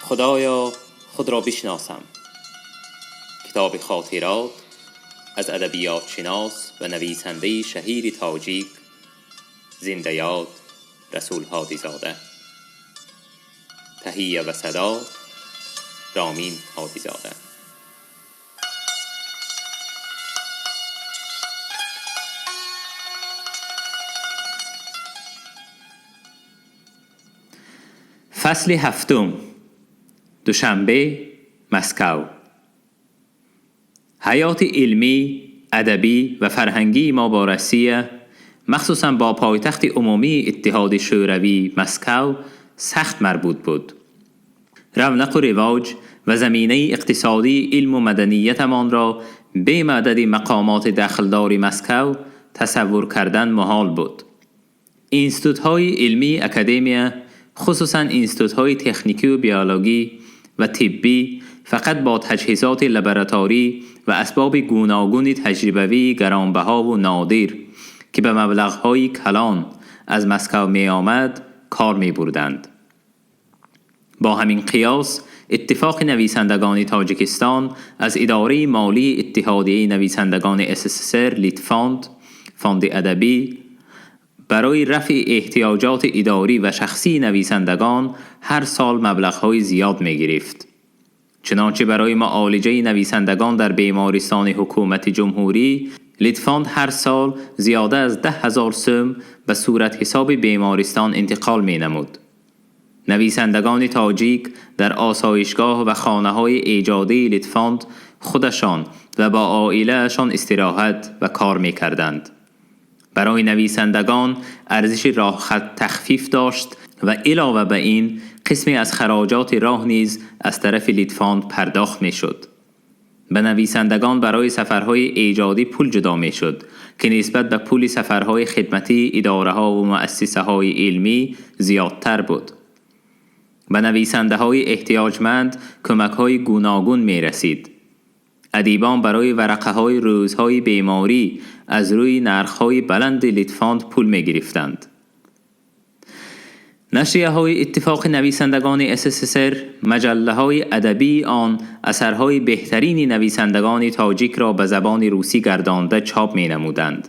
Худоё, худро бишносам. Китоби хотирот аз адабиётшинос ва нависандаи шаҳири тоҷик зиндаёд Расул Ҳодизода. Таҳия ва садо Ромин Ҳодизода. Фасли ҳафтум. Душанбе, Маскав. Ҳаёти илмӣ, адабӣ ва фарҳангии мо бо Россия, махсусан бо пойтахти умумии Иттиҳоди Шӯравӣ Маскав, сахт марбут буд. Равнақу ривоҷ ва заминаи иқтисодии илму маданиятамонро бе мадади мақомоти дахлдори Маскав тасаввур кардан муҳол буд. Институтҳои илмии академия, хусусан институтҳои техникию биологӣ ва тиббӣ, фақат бо таҷҳизоти лабораторӣ ва асбоби гуногуни таҷрибавии гаронбаҳову нодир, ки ба маблағҳои калон аз Маскав меомад, кор мебурданд. Бо ҳамин қиёс, Иттифоқи нависандагони Тоҷикистон аз идораи молии Иттиҳодияи нависандагони СССР Литфонд, фонди адабӣ, барои рафъи эҳтиёҷоти идорӣ ва шахсии нависандагон ҳар сол маблағҳои зиёд мегирифт. Чунончи барои муолиҷаи нависандагон дар бемористони ҳукумати ҷумҳурӣ Литфонд ҳар сол зиёда аз 10 000 сӯм ба суратҳисоби бемористон интиқол менамуд. Нависандагони тоҷик дар осоишгоҳ ва хонаҳои эҷодии Литфонд худашон ва бо оилаашон истироҳат ва кор мекарданд. Барои нависандагон арзиши роҳхат тахфиф дошт ва илова ба ин қисме аз хароҷоти роҳ низ аз тарафи Литфонд пардохт мешуд. Ба нависандагон барои сафарҳои эҷодӣ пул ҷудо мешуд, ки нисбат ба пули сафарҳои хидматии идораҳову муассисаҳои илмӣ зиёдтар буд. Ба нависандаҳои эҳтиёҷманд кӯмакҳои гуногун мерасид. Адибон барои варақаҳои рӯзҳои беморӣ аз рӯи нархҳои баланди Литфонд пул мегирифтанд. Нашрияҳои Иттифоқи нависандагони СССР, маҷаллаҳои адабии он асарҳои беҳтарини нависандагони тоҷикро ба забони русӣ гардонда чоп менамуданд.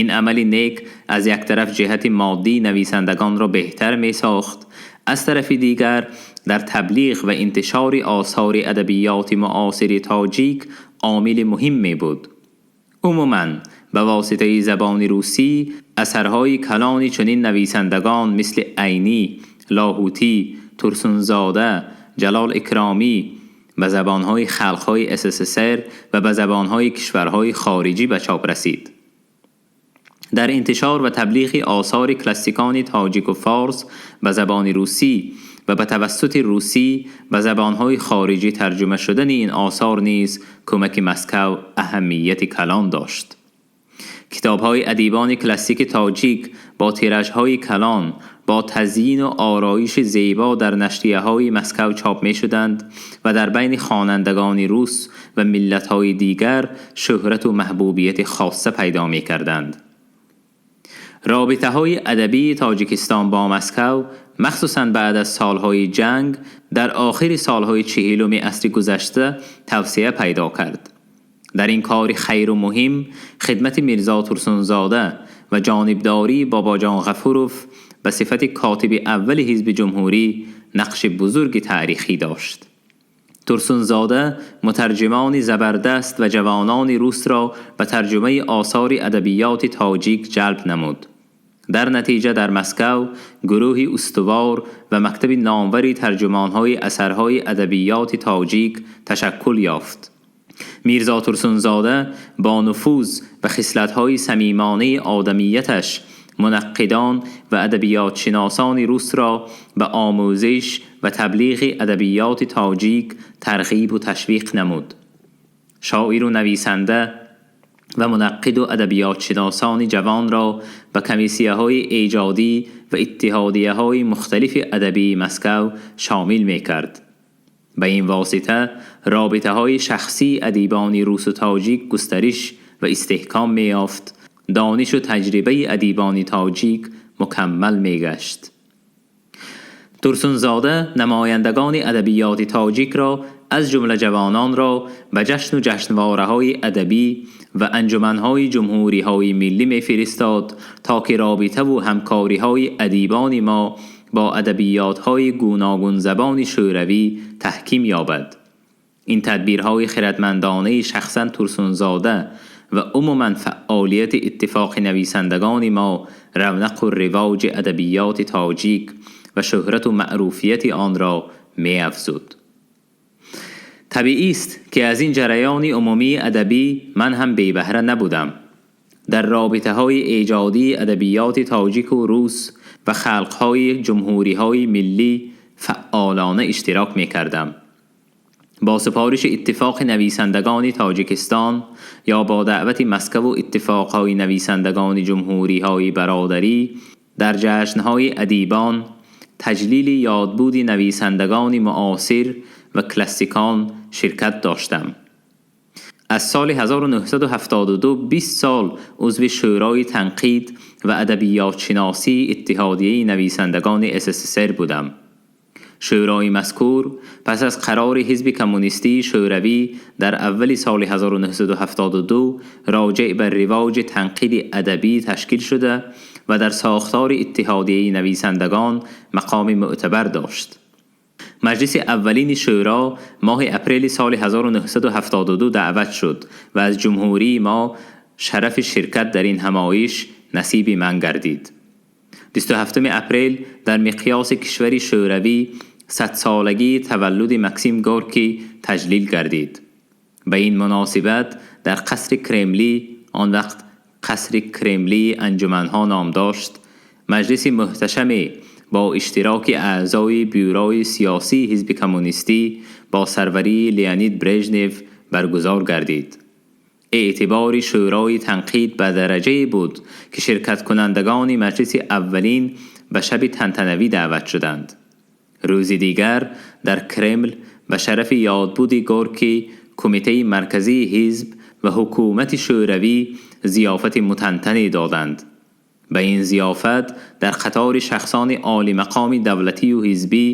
Ин амали нек аз як тараф ҷиҳати моддии нависандагонро беҳтар месохт, аз тарафи дигар дар таблиғ ва интишори осори адабиёти муосири тоҷик омили муҳим мебуд. Умуман, ба воситаи забони русӣ асарҳои калони чунин нависандагон мисли Айнӣ, Лоҳутӣ, Турсунзода, Ҷалол Икромӣ ба забонҳои халқҳои СССР ва ба забонҳои кишварҳои хориҷӣ ба чоп расид. Дар интишор ва таблиғи осори классикони тоҷику форс ба забони русӣ ва ба тавассути русӣ ба забонҳои хориҷӣ тарҷума шудани ин осор низ кӯмаки Маскав аҳамияти калон дошт. Китобҳои адибони классики тоҷик бо тиражҳои калон, бо тазйину ороиши зебо дар нашрияҳои Маскав чоп мешуданд ва дар байни хонандагони рус ва миллатҳои дигар шӯҳрату маҳбубияти хосса пайдо мекарданд. Робитаҳои адабии Тоҷикистон бо Маскав, махсусан баъд аз солҳои ҷанг, дар охири солҳои 40-уми асри гузашта тавсеа пайдо кард. Дар ин кори хайру муҳим хидмати Мирзо Турсунзода ва ҷонибдории Бобоҷон Ғафуров ба сифати котиби аввали ҳизби ҷумҳурӣ нақши бузурги таърихӣ дошт. Турсунзода мутарҷимони забардаст ва ҷавонони русро ба тарҷумаи осори адабиёти тоҷик ҷалб намуд. Дар натиҷа дар Маскав гурӯҳи устувор ва мактаби номвари тарҷумонҳои асарҳои адабиёти тоҷик ташаккул ёфт. Мирзо Турсунзода бо нуфуз ва хислатҳои самимонаи одамияташ мунаққидон ва адабиётшиносони русро ба омӯзиш ва таблиғи адабиёти тоҷик тарғибу ташвиқ намуд. Шоиру нависанда ва мунаққиду адабиётшиносони ҷавонро ба комиссияҳои эҷодӣ ва иттиҳодияҳои мухталифи адабии Маскав шомил мекард. Ба ин восита робитаҳои шахсии адибони русу тоҷик густариш ва истеҳком меёфт, донишу таҷрибаи адибони тоҷик мукаммал мегашт. Турсунзода намояндагони адабиёти тоҷикро, аз ҷумла ҷавононро, ба ҷашну ҷашнвораҳои адабӣ ва анҷуманҳои ҷумҳуриҳои миллӣ мефиристод, то ки робитаву ҳамкориҳои адибони мо бо адабиётҳои гуногунзабони шӯравӣ таҳким ёбад. Ин тадбирҳои хирадмандонаи шахсан Турсунзода ва умуман фаъолияти иттифоқи нависандагони мо равнақу ривоҷи адабиёти тоҷик ва шӯҳрату маъруфияти онро меафзуд. Табиист, ки аз ин ҷараёни умумии адабӣ ман ҳам бебаҳра набудам. Дар робитаҳои эҷодии адабиёти тоҷику рус ва халқҳои ҷумҳуриҳои миллӣ фаъолона иштирок мекардам. Бо супориши Иттифоқи нависандагони Тоҷикистон ё бо даъвати Москаву иттифоқҳои нависандагони ҷумҳуриҳои бародарӣ дар ҷашнҳои адибон, таҷлили ёдбуди нависандагони муосир ва классикон ширкат доштам. Аз соли 1972 20 сол узви Шӯрои танқид ва адабиётшиносии Иттиҳодияи нависандагони СССР будам. Шӯрои мазкур пас аз қарори Ҳизби Коммунистии Шӯравӣ дар аввали соли 1972 роҷеъ ба ривоҷи танқиди адабӣ ташкил шуда ва дар сохтори Иттиҳодияи нависандагон мақоми мӯътабар дошт. Маҷлиси аввалини шӯро моҳи апрели соли 1972 даъват шуд ва аз ҷумҳурии мо шарафи ширкат дар ин ҳамоиш насиби ман гардид. 27 апрел дар миқёси кишвари Шӯравӣ 100-солагии таваллуди Максим Горкий таҷлил гардид. Ба ин муносибат дар қасри Кремлӣ, он вақт қасри Кремлии анҷуманҳо ном дошт, маҷлиси муҳташаме бо иштироки аъзои бюрои сиёсии Ҳизби Коммунистӣ бо сарварии Леонид Брежнев баргузор гардид. Эътибори Шӯрои танқид ба дараҷае буд, ки ширкаткунандагони маҷлиси аввалин ба шаби тантанавӣ даъват шуданд. Рӯзи дигар дар Кремл ба шарафи ёдбуди Горкий Кумитаи Марказии ҳизб ва ҳукумати Шӯравӣ зиёфати мутантане доданд. Ба ин зиёфат дар қатори шахсони олимақоми давлатию ҳизбӣ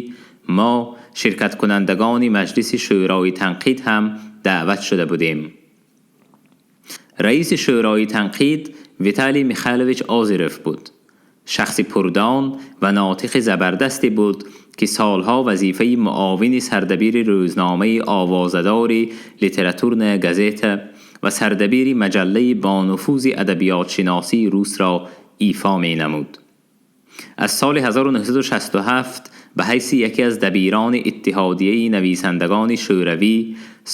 мо, ширкаткунандагони маҷлиси Шӯрои танқид, ҳам даъват шуда будем. Раиси Шӯрои танқид Виталий Михайлович Озеров буд. Шахси пурдон ва нотиқи забардасте буд, ки солҳо вазифаи муовини сардабири рӯзномаи овозадори «Литературная газета» ва сардабири маҷаллаи бонуфузи адабиётшиносии русро ифо менамуд. Аз соли 1967 ба ҳайси яке аз дабирони Иттиҳодияи нависандагони Шӯравӣ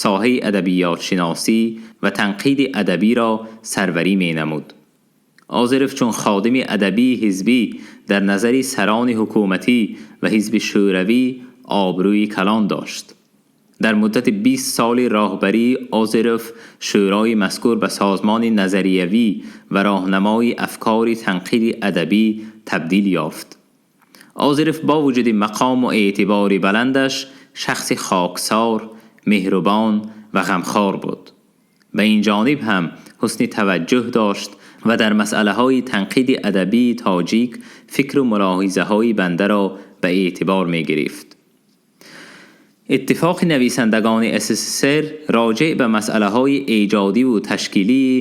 соҳаи адабиётшиносӣ ва танқиди адабиро сарварӣ менамуд. Озеров чун ходими адабии ҳизбӣ дар назари сарони ҳукуматӣ ва ҳизби Шӯравӣ обрӯи калон дошт. Дар муддати 20 соли роҳбарии Озеров шӯрои мазкур ба созмони назариявӣ ва роҳнамои афкори танқиди адабӣ табдил ёфт. Озеров бо вуҷуди мақому эътибори баландаш шахси хоксор, меҳрубон ва ғамхор буд. Ба ин ҷониб ҳам ҳусни таваҷҷӯҳ дошт ва дар масъалаҳои танқиди адабии тоҷик фикру мулоҳизаҳои бандаро ба эътибор мегирифт. Иттифоқи нависандагони СССР роҷеъ ба масъалаҳои эҷодиву ташкилии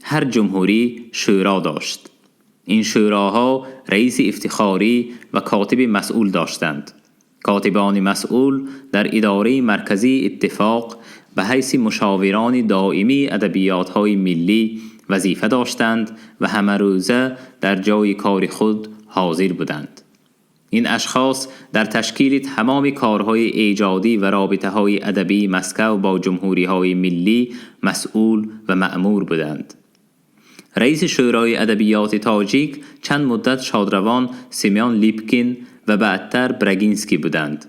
ҳар ҷумҳурӣ шӯро дошт. Ин шӯроҳо раиси ифтихорӣ ва котиби масъул доштанд. Котибони масъул дар идораи марказии иттифоқ ба ҳайси мушовирони доимии адабиётҳои миллӣ вазифа доштанд ва ҳамарӯза дар ҷойи кори худ ҳозир буданд. Ин ашхос дар ташкили тамоми корҳои эҷодӣ ва робитаҳои адабии Москав бо ҷумҳуриҳои миллӣ масъул ва маъмур буданд. Раиси Шӯрои адабиёти тоҷик чанд муддат шодравон Семён Липкин ва баъдтар Брагинский буданд.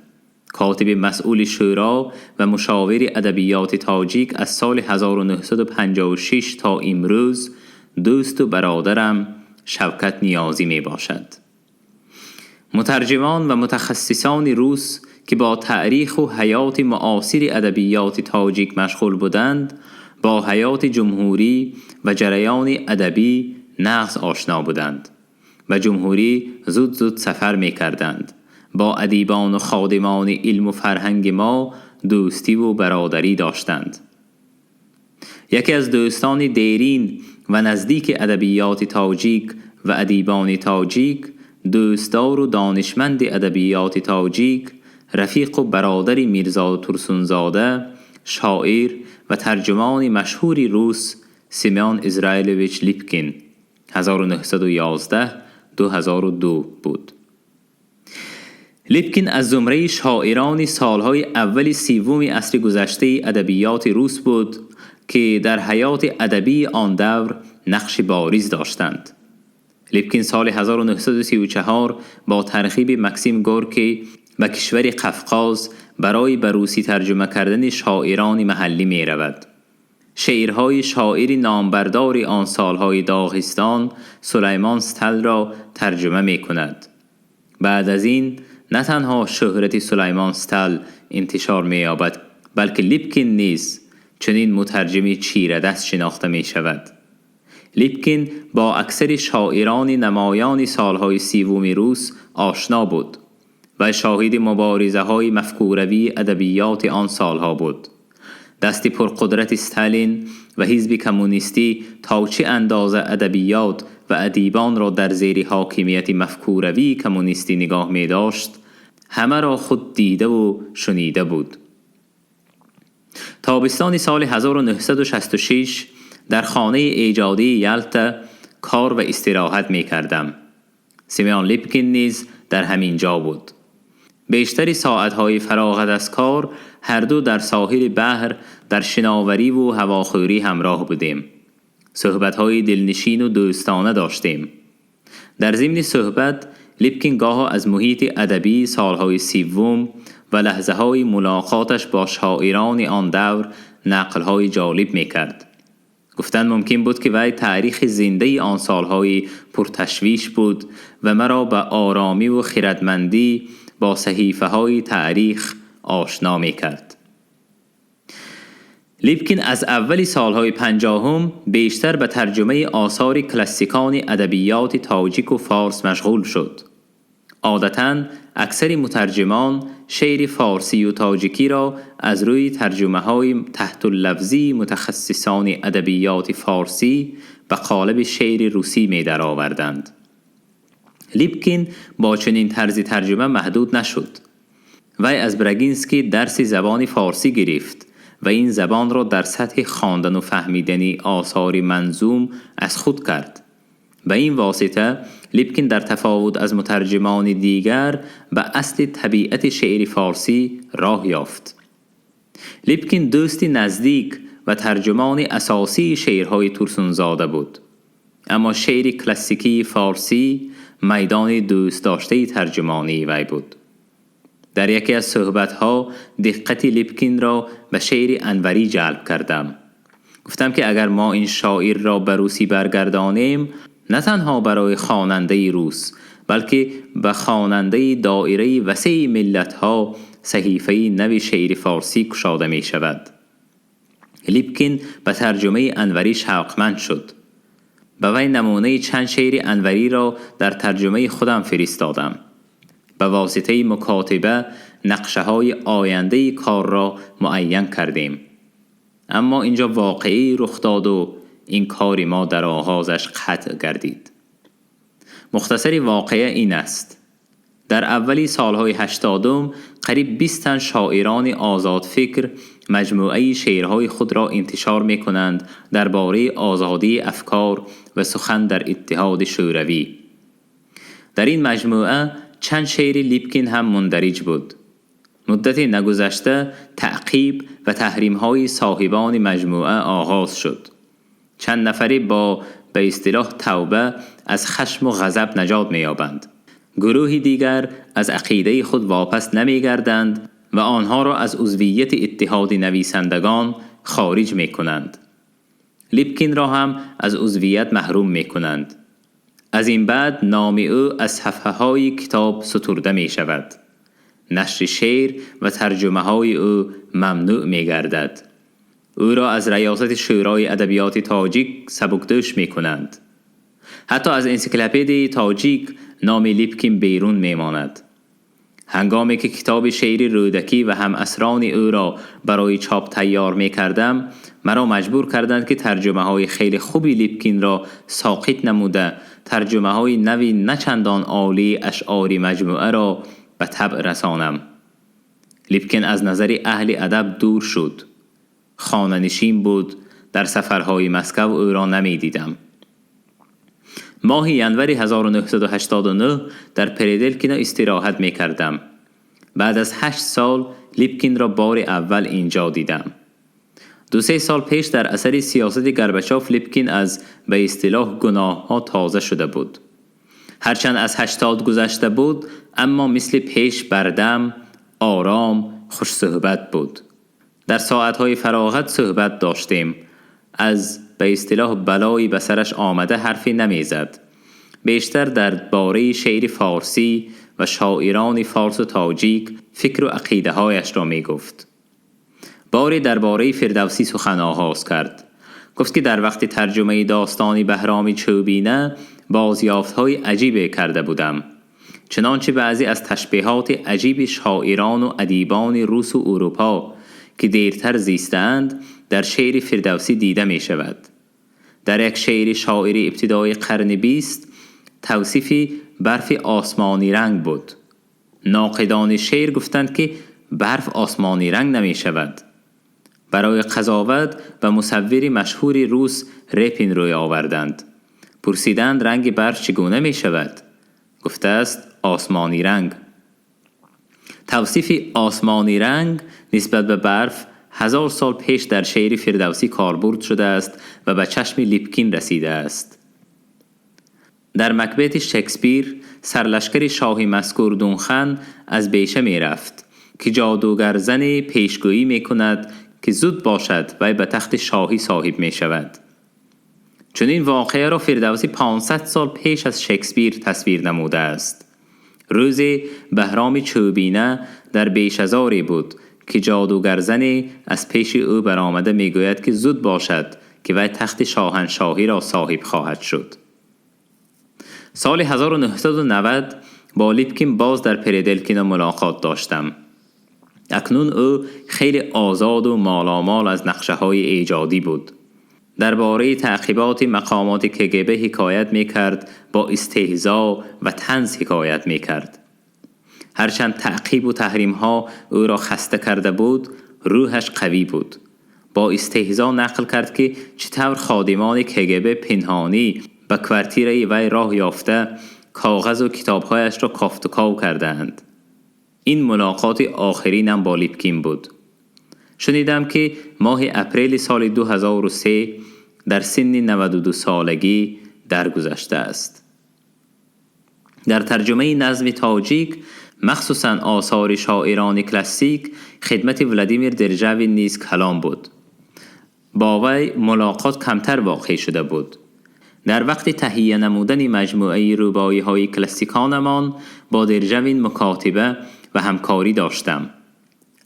Котиби масъули шӯро ва мушовири адабиёти тоҷик аз соли 1956 то имрӯз дӯсту бародарам Шавкат Ниёзӣ мебошад. Мутарҷимон ва мутахассисони рус, ки бо таъриху ҳаёти муосири адабиёти тоҷик машғул буданд, бо ҳаёти ҷумҳурӣ ва ҷараёни адабӣ нағз ошно буданд. Ба ҷумҳурӣ зуд зуд сафар мекарданд. با ادیبان و خادمان علم و فرهنگ ما دوستی و برادری داشتند. یکی از دوستان دیرین و نزدیک ادبیات تاجیک و ادیبان تاجیک، دوستدار و دانشمند ادبیات تاجیک، رفیق و برادر میرزا تورسونزاده، شاعر و ترجمان مشهور روس سیمیون اسرائیلویچ لیپکین 1911-2002 بود. لیپکین از زمره شاعران سالهای اول سوم عصر گذشته ادبیات روس بود که در حیات ادبی آن دور نقش بارز داشتند. لیپکین سال 1934 با ترغیب مکسیم گورکی به کشور قفقاز برای به روسی ترجمه کردن شاعران محلی می رود. شعرهای شاعر نامبردار آن سالهای داغستان سلیمان ستل را ترجمه می کند. بعد از این نه تنها شهرت سلیمان ستل انتشار می یابد، بلکه لیپکین نیز چنین مترجم چیره دست شناخته می شود. لیپکین با اکثر شاعران نمایان سالهای سیوم روس آشنا بود و شاهد مبارزه های مفکوروی ادبیات آن سالها بود. دست پرقدرت استالین و حزب کمونیستی تا چه اندازه ادبیات و ادیبان را در زیر حاکمیت مفکوروی کمونیستی نگاه می داشت، همه را خود دیده و شنیده بود. تابستان سال 1966 در خانه ایجادی یلتا کار و استراحت می کردم. سیمیون لیپکین نیز در همین جا بود. بیشتر ساعتهای فراغت از کار هر دو در ساحل بحر در شناوری و هواخوری همراه بودیم. صحبتهای دلنشین و دوستانه داشتیم. در ضمن صحبت لیپکین گاه از محیط ادبی سالهای سوم و لحظه های ملاقاتش با شاعران آن دور نقلهای جالب میکرد. گفتن ممکن بود که وی تاریخ زنده آن سالهای پرتشویش بود و مرا به آرامی و خردمندی با صحیفه های تاریخ آشنا میکرد. لیپکین از اول سالهای 50 بیشتر به ترجمه آثار کلاسیکان ادبیات تاجیک و فارس مشغول شد. عادتاً اکثر مترجمان شعر فارسی و تاجیکی را از روی ترجمه های تحت اللفظی متخصصان ادبیات فارسی به قالب شعر روسی می درآوردند. لیپکین با چنین طرز ترجمه محدود نشد. وی از برگینسکی درس زبان فارسی گرفت و این زبان را در سطح خواندن و فهمیدن آثار منظوم از خود کرد. به این واسطه لیپکین در تفاوت از مترجمان دیگر به اصل طبیعت شعر فارسی راه یافت. لیپکین دوستی نزدیک و ترجمان اساسی شعرهای تورسونزاده بود. اما شعر کلاسیکی فارسی میدان دوست داشته ترجمانی وی بود. در یکی از صحبتها دقت لیپکین را به شعر انوری جلب کردم. گفتم که اگر ما این شاعر را به روسی برگردانیم، نه تنها برای خواننده روس، بلکه به خواننده دایره وسیع ملت‌ها صحیفه نو شعر فارسی کشاده می شود. لیپکین به ترجمه انوری شوقمند شد. به وی نمونه چند شعر انوری را در ترجمه خودم فرستادم. به واسطه مکاتبه نقشه های آینده کار را معین کردیم. اما اینجا واقعی رخ داد و این کار ما در آغازش قطع گردید. مختصر واقعه این است. در اولی سالهای 80 قریب 20 تن شاعران آزاد فکر مجموعه شعرهای خود را انتشار می کنند درباره آزادی افکار و سخن در اتحاد شوروی. در این مجموعه چند شعر لیپکین هم مندرج بود. مدت نگذشته تعقیب و تحریم‌های صاحبان مجموعه آغاز شد. چند نفری با به اصطلاح توبه از خشم و غضب نجات می‌یابند. گروهی دیگر از عقیده خود واپس نمی‌گردند و آنها را از عضویت اتحاد نویسندگان خارج می‌کنند. لیپکین را هم از عضویت محروم می‌کنند. از این بعد نام او از صفحه‌های کتاب سترده می‌شود. نشر شعر و ترجمه‌های او ممنوع می‌گردد. او را از ریاست شورای ادبیات تاجیک سبکدوش می‌کنند. حتی از انسیکلوپدی تاجیک نام لیپکین بیرون می‌ماند. ҳангоме ки китоби шеъри Рӯдакӣ ва ҳамасрони ӯро барои чоп тайёр мекардам, маро маҷбур карданд, ки тарҷумаҳои хеле хуби Липкинро соқит намуда, тарҷумаҳои нави на чандон олии ашъори маҷмӯаро ба табъ расонам. Липкин аз назари аҳли адаб дур шуд. Хонанишин буд, дар сафарҳои Маскав ӯро намедидам. Моҳи январи 1989 дар Переделкино истироҳат мекардам. Баъд аз 8 сол Липкинро бори аввал инҷо дидам. 2-се сол пеш дар асари сиёсати Горбачов Липкин аз ба истилоҳ гуноҳҳо тоза шуда буд. Ҳарчанд аз 80 гузашта буд, аммо мисли пеш бардам, ором, хушсӯҳбат буд. Дар соатҳои фароғат суҳбат доштем. Аз ба истилоҳ балои ба сараш омада ҳарфе намезад. Бештар дар бораи шеъри форсӣ ва шоирони форсу тоҷик фикру ақидаҳояшро мегуфт. Боре дар бораи Фирдавсӣ сухан оғоз кард. Гуфт, ки дар вақти тарҷумаи достони Баҳроми Чӯбина бозёфтҳои аҷибе карда будам. Чунончи баъзе аз ташбеҳоти аҷиби шоирону адибони русу Урупо, ки дертар зистаанд, дар шеъри Фирдавсӣ дида мешавад. Дар як шеъри шоири ибтидои қарни 20 тавсифи барфи осмониранг буд. Ноқидони шеър гуфтанд, ки барф осмониранг намешавад. Барои қазоват ба мусаввири машҳури рус Репин рӯй оварданд. Пурсиданд, ранги барф чӣ гуна мешавад? Гуфтааст: осмониранг. Тавсифи осмониранг нисбат ба барф 1000 сол пеш дар шеъри Фирдавсӣ корбурд шудааст ва ба чашми Липкин расидааст. Дар Макбети Шекспир сарлашкари шоҳи мазкур Дунхан аз беша мерафт, ки ҷодугарзане пешгӯӣ мекунад, ки зуд бошад вай ба тахти шоҳӣ соҳиб мешавад. Чунин воқеаро Фирдавсӣ 500 сол пеш аз Шекспир тасвир намудааст. Рӯзе Баҳроми Чӯбина дар бешазоре буд, ки ҷодугарзане аз пеши ӯ баромада мегӯяд, ки зуд бошад, ки вай тахти шоҳаншоҳиро соҳиб хоҳад шуд. Соли 1990 бо Липкин боз дар Переделкино мулоқот доштам. Акнун ӯ хеле озоду моломол аз нақшаҳои эҷодӣ буд. Дар бораи таъқиботи мақомоти КГБ ҳикоят мекард, бо истеҳзо ва танз ҳикоят мекард. Ҳарчанд таъқибу таҳримҳо ӯро хаста карда буд, рӯҳаш қавӣ буд. Бо истеҳзо нақл кард, ки чӣ тавр ходимони КГБ пинҳонӣ ба квартираи вай роҳ ёфта, коғазу китобҳояшро кофтуков кардаанд. Ин мулоқоти охиринам бо Липкин буд. Шунидам, ки моҳи апрели соли 2003 дар синни 92 солагӣ даргузаштааст. Дар тарҷумаи назми тоҷик, махсусан осори шоирони классик, хидмати Владимир Державин низ калон буд. Бо вай мулоқот камтар воқеъ шуда буд. Дар вақти таҳия намудани маҷмӯаи рубоиҳои классиконамон бо Державин мукотиба ва ҳамкорӣ доштам,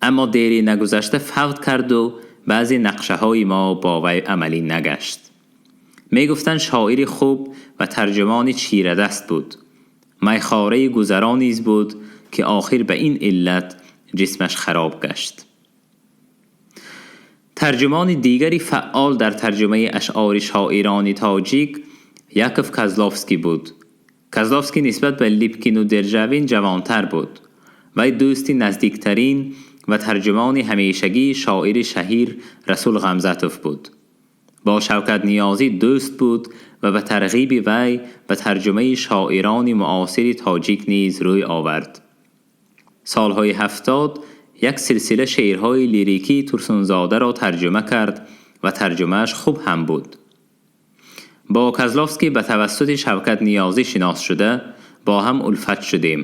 аммо дери нагузашта фавт карду баъзе нақшаҳои мо бо вай амалӣ нагашт. Мегуфтанд, шоири хуб ва тарҷумони чирадаст буд. Майхораи гузаро низ буд, ки охир ба ин иллат ҷисмаш хароб гашт. Тарҷумони дигари фаъол дар тарҷумаи ашъори шоирони тоҷик Яков Козловский буд. Козловский нисбат ба Липкину Державин ҷавонтар буд. Вай дӯсти наздиктарин ва тарҷумони ҳамешагии шоири шаҳир Расул Ғамзатов буд. Бо Шавкат Ниёзӣ дӯст буд ва ба тарғиби вай ба тарҷумаи шоирони муосири тоҷик низ рӯй овард. Солҳои 70 як силсила шеърҳои лирикии Турсунзодаро тарҷума кард ва тарҷумааш хуб ҳам буд. Бо Козловский ба тавассути Шавкат Ниёзӣ шинос шуда, бо ҳам улфат шудем.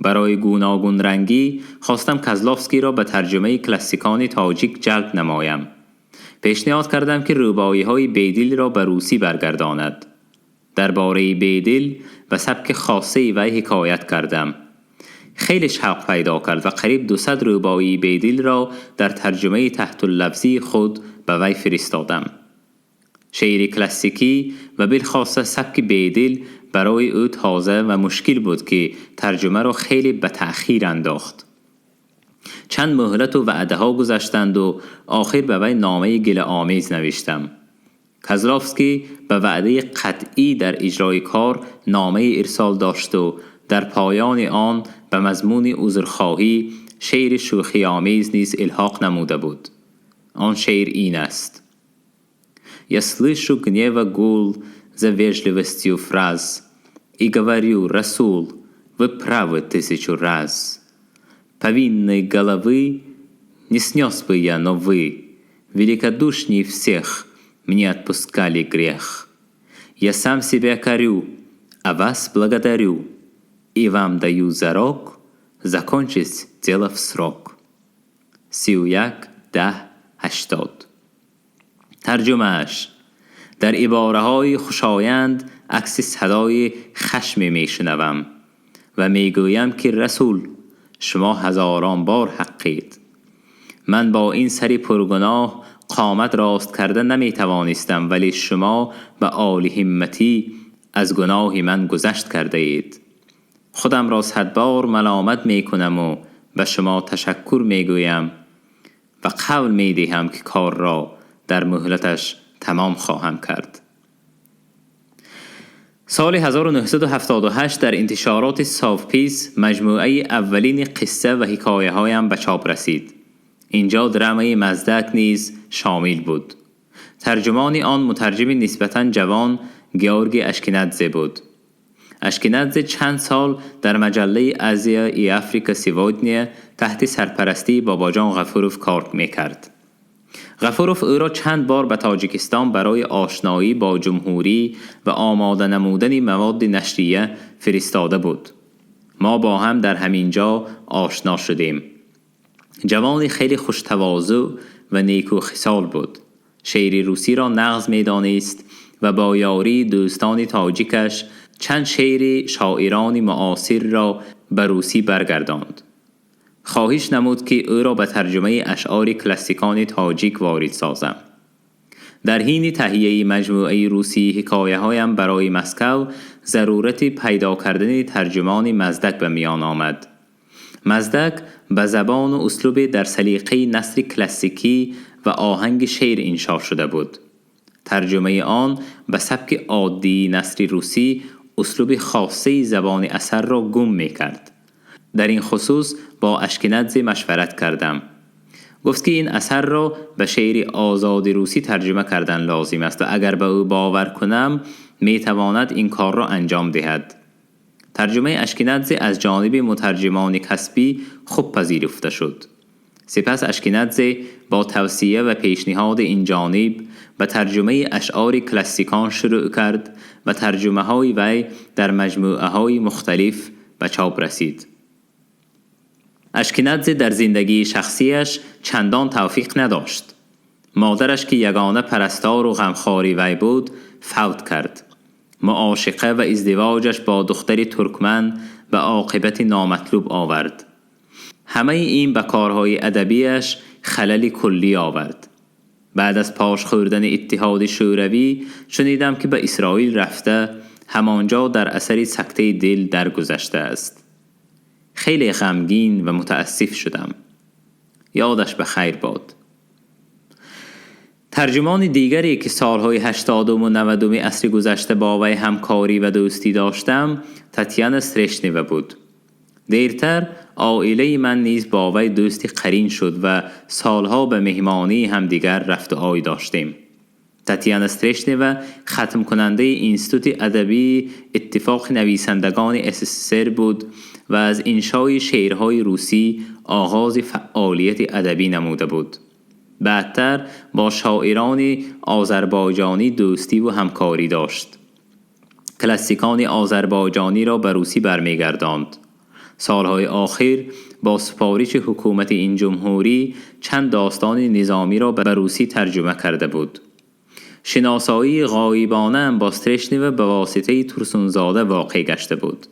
Барои гуногунрангӣ хостам Козловскийро ба тарҷумаи классикони тоҷик ҷалб намоям. Пешниҳод кардам, ки рубоиҳои Бедилро ба русӣ баргардонад. Дар бораи Бедил ба сабки хосаи вай ҳикоят кардам. Хеле шавқ пайдо кард ва қариб 200 рубоии Бедилро дар тарҷумаи таҳтуллафзии худ ба вай фиристодам. Шеъри классикӣ ва билхоса сабки Бедил برای او تازه و مشکل بود که ترجمه را خیلی به تأخیر انداخت. چند مهلت و وعده ها گذشتند و آخر به وی نامه گله آمیز نوشتم. کزلافسکی به وعده قطعی در اجرای کار نامه ارسال داشت و در پایان آن به مضمون عذرخواهی شعر شوخی آمیز نیز الحاق نموده بود. آن شعر این است: Я слышу гнева гул за вежливостью фраз и говорю: Расул, вы правы тысячу раз. Повинной головы не снес бы я, но вы, великодушней всех, мне отпускали грех. Я сам себя корю, а вас благодарю и вам даю зарок закончить дело в срок. 31/10/80. ترجمهش: در عباره خوشایند عکس صدای خشم میشنوم و میگویم که رسول، شما هزاران بار حقید. من با این سری پرگناه قامت راست کرده نمی توانستم، ولی شما به عالی همتی از گناه من گذشت کرده اید. خودم را 100 بار ملامت می کنم و به شما تشکر می گویم و قول می دهم که کار را در مهلتش تمام خواهم کرد. سال 1978 در انتشارات ساوپیس مجموعه اولین قصه و حکایه هایم به چاپ رسید. اینجا درامای مزدک نیز شامل بود. ترجمان آن مترجم نسبتا جوان گیورگی اشکنادزه بود. اشکنادزه چند سال در مجله Азия и Африка сегодня تحت سرپرستی باباجان غفوروف کار میکرد. غفوروف او را چند بار به تاجیکستان برای آشنایی با جمهوری و آماده نمودن مواد نشریه فرستاده بود. ما با هم در همین جا آشنا شدیم. جوانی خیلی خوشتواضع و نیکو خصال بود. شعر روسی را نغز میدانست و با یاری دوستان تاجیکش چند شعر شاعران معاصر را به روسی برگرداند. خواهش نمود که او را به ترجمه اشعار کلاسیکان تاجیک وارد سازم. در حین تهیه مجموعه روسی حکایه هایم برای مسکو ضرورت پیدا کردن ترجمان مزدک به میان آمد. مزدک به زبان و اسلوب در سلیقه نثر کلاسیکی و آهنگ شعر انشا شده بود. ترجمه آن به سبک عادی نثر روسی اسلوب خاصه زبان اثر را گم می کرد. در این خصوص با اشکنادزه مشورت کردم. گفت که این اثر را به شعر آزاد روسی ترجمه کردن لازم است و اگر به او باور کنم می تواند این کار را انجام دهد. ترجمه اشکنادزه از جانب مترجمان کسبی خوب پذیرفته شد. سپس اشکنادزه با توصیه و پیشنهاد این جانب به ترجمه اشعار کلاسیکان شروع کرد و ترجمه های وی در مجموعه های مختلف به چاپ رسید. اشکنادزه در زندگی شخصیش چندان توفیق نداشت. مادرش که یگانه پرستار و غمخواری وی بود فوت کرد. معاشقه و ازدواجش با دختر ترکمن به عاقبت نامطلوب آورد. همه این به کارهای ادبیش خلل کلی آورد. بعد از پاش خوردن اتحاد شوروی شنیدم که به اسرائیل رفته، همانجا در اثر سکته دل درگذشته است. خیلی غمگین و متاسف شدم. یادش به خیر باد. ترجمان دیگری که سالهای 80 و 90 عصر گذشته با وی همکاری و دوستی داشتم تاتیانا استرشنیوا بود. دیرتر عائله من نیز با وی دوستی قرین شد و سالها به مهمانی همدیگر رفت و آی داشتیم. تاتیانا استرشنیوا ختم کننده اینستیتوت ادبی اتفاق نویسندگان SSSR بود و از انشای شعرهای روسی آغاز فعالیت ادبی نموده بود. بعدتر با شاعران آذربایجانی دوستی و همکاری داشت. کلاسیکان آذربایجانی را به روسی برمیگرداند. سالهای آخر با سفارش حکومت این جمهوری چند داستان نظامی را به روسی ترجمه کرده بود. شناسایی غایبانه با استرشنیوا به واسطه ترسونزاده واقع گشته بود.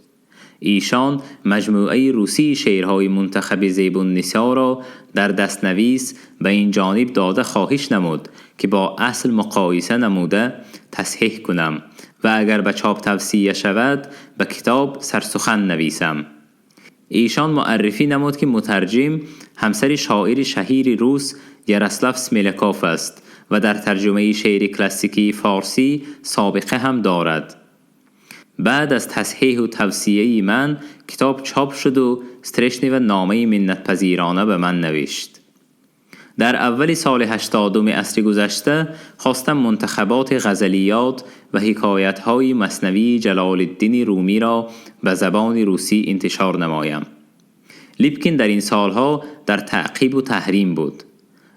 ایشان مجموعه روسی شعرهای منتخب زیب النسا را در دستنویس به این جانب داده خواهش نمود که با اصل مقایسه نموده تصحیح کنم و اگر به چاپ توصیه شود، به کتاب سرسخن نویسم. ایشان معرفی نمود که مترجم همسر شاعر شهیر روس یاروسلاو سملیاکوف است و در ترجمه شعر کلاسیکی فارسی سابقه هم دارد. بعد از تصحیح و توصیه من کتاب چاپ شد و سترشنیوا نامه منت پذیرانه به من نوشت. در اول سال 80 عصر گذشته خواستم منتخبات غزلیات و حکایت های مثنوی جلال الدین رومی را به زبان روسی انتشار نمایم. لیپکین در این سالها در تعقیب و تحریم بود.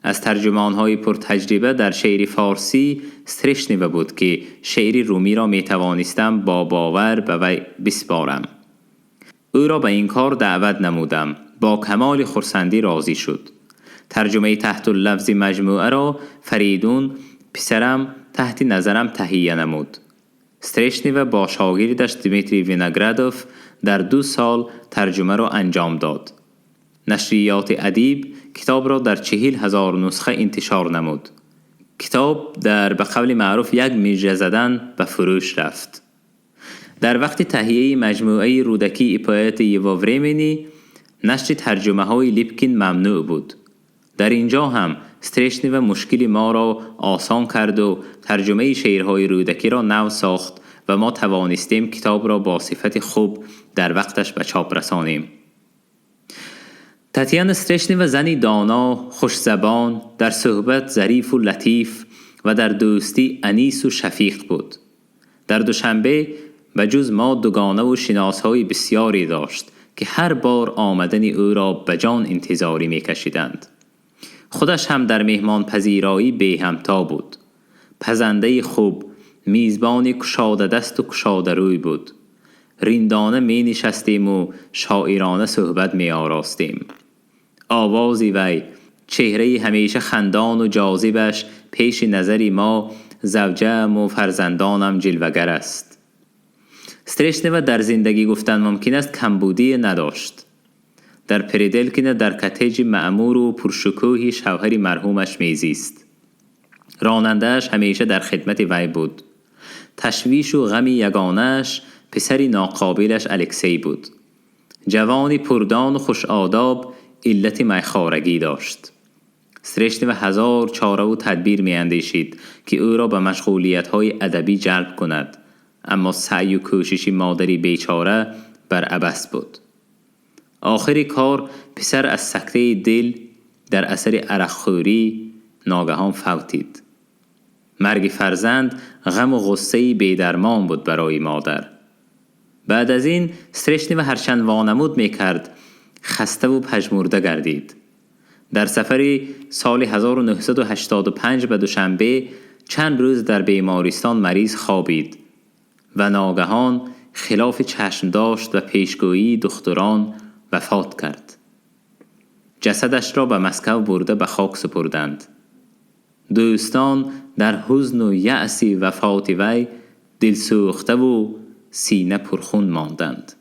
از ترجمانهای پرتجربه در شعر فارسی سترشنیوا بود که شعر رومی را می توانستم با باور به وی بسپارم. او را به این کار دعوت نمودم. با کمال خرسندی راضی شد. ترجمه تحت اللفظ مجموعه را فریدون پسرم تحت نظرم تهیه نمود. سترشنیوا با شاگردش دیمیتری وینوگرادوف در 2 سال ترجمه را انجام داد. نشریات ادیب کتاب را در 40,000 نسخه انتشار نمود. کتاب در به قول معروف یک مژه زدن به فروش رفت. در وقت تهیه مجموعه رودکی и поэты его времени نشر ترجمه های لیپکین ممنوع بود. در اینجا هم سترشنیوا مشکل ما را آسان کرد و ترجمه شعرهای رودکی را نو ساخت و ما توانستیم کتاب را با صفت خوب در وقتش به چاپ رسانیم. تاتیانا سترشنیوا زنی دانا، خوشزبان، در صحبت ظریف و لطیف و در دوستی انیس و شفیق بود. در دوشنبه به جز ما دوگانه و شناسهای بسیاری داشت که هر بار آمدن او را به جان انتظاری می کشیدند. خودش هم در مهمان پذیرایی بی همتا بود. پزنده خوب، میزبان کشاده دست و کشاده روی بود. رندانه می نشستیم و شاعرانه صحبت می آراستیم. آواز وی، چهره همیشه خندان و جاذبش پیش نظر ما، زوجه‌ام و فرزندانم جلوه‌گر است. سترشنیوا در زندگی گفتن ممکن است کمبودی نداشت. در پریدلکینه در کتیج معمور و پرشکوهی شوهر مرحومش میزیست. رانندهش همیشه در خدمت وی بود. تشویش و غم یگانش پسر ناقابلش الکسی بود. جوانی پردان و خوش آداب علت میخوارگی داشت. سترشنیوا هزار چاره و تدبیر می اندیشید که او را به مشغولیت های ادبی جلب کند، اما سعی و کوشش مادری بیچاره بر عبث بود. آخر کار پسر از سکته دل در اثر عرقخوری ناگهان فوتید. مرگ فرزند غم و غصه بیدرمان بود برای مادر. بعد از این سترشنیوا هرچند وانمود میکرد، خسته و پژمرده گردید. در سفر سال 1985 به دوشنبه چند روز در بیمارستان مریض خوابید و ناگهان خلاف چشم داشت و پیشگویی دختران وفات کرد. جسدش را به مسکو برده به خاک سپردند. دوستان در حزن و یأس وفات وی دلسوخته و سینه پرخون ماندند.